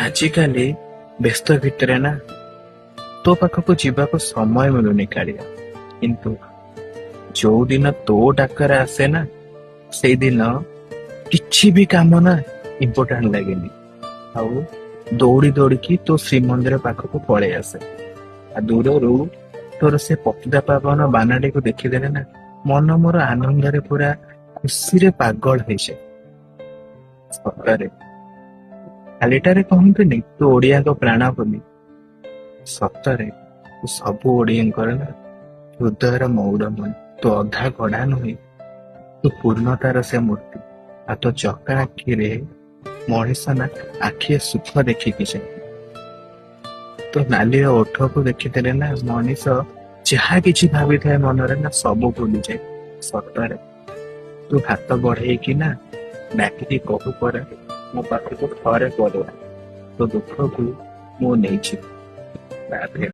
ଆଜିକାଲି ବ୍ୟସ୍ତ ଭିତରେ ନା ତୋ ପାଖକୁ ଯିବାକୁ ସମୟ ମିଳୁନି କାଳିଆ, କିନ୍ତୁ ଯୋଉଦିନ ତୋ ଡାକରା ଆସେ ନା, ସେଇଦିନ କିଛି ବି କାମ ନା ଇମ୍ପୋର୍ଟାଣ୍ଟ ଲାଗେନି, ଆଉ ଦୌଡ଼ି ଦୌଡ଼ିକି ତୋ ଶ୍ରୀମନ୍ଦିର ପାଖକୁ ପଳେଇ ଆସେ। ଆଉ ଦୂରରୁ ତୋର ସେ ପତିତା ପାବନ ବାନାଟିକୁ ଦେଖିଦେଲେ ନା ମନ ମୋର ଆନନ୍ଦରେ ପୁରା ଖୁସିରେ ପାଗଳ ହେଇଯାଏ। ସତରେ ଖାଲିଟାରେ କହନ୍ତିନି ତୁ ଓଡିଆଙ୍କ ପ୍ରାଣ ବୋଲି, ସତରେ ତୁ ସବୁ ଓଡିଆଙ୍କର ନା ହୃଦୟର ମଉଡମଣି। ତୁ ଅଧା ଗଢା ନୁହେଁ, ତୁ ପୂର୍ଣ୍ଣତାର ସେ ମୂର୍ତ୍ତି। ଆଉ ତୋ ଚକା ଆଖିରେ ମଣିଷ ନା ଆଖିଏ ସୁଖ ଦେଖିକି ଯାଏ। ତୋ ନାଲିଆ ଓଠକୁ ଦେଖିଦେଲେ ନା ମଣିଷ ଯାହା କିଛି ଭାବିଥାଏ ମନରେ ନା ସବୁ ଭୁଲିଯାଏ। ସତରେ ତୁ ହାତ ବଢେଇକି ନା ଡାକିକି କହୁ ପରା, ମୋ ପାଖକୁ ଥରେ ପଳେଇ ଆ, ତୋ ଦୁଃଖକୁ ମୁଁ ନେଇଯିବି।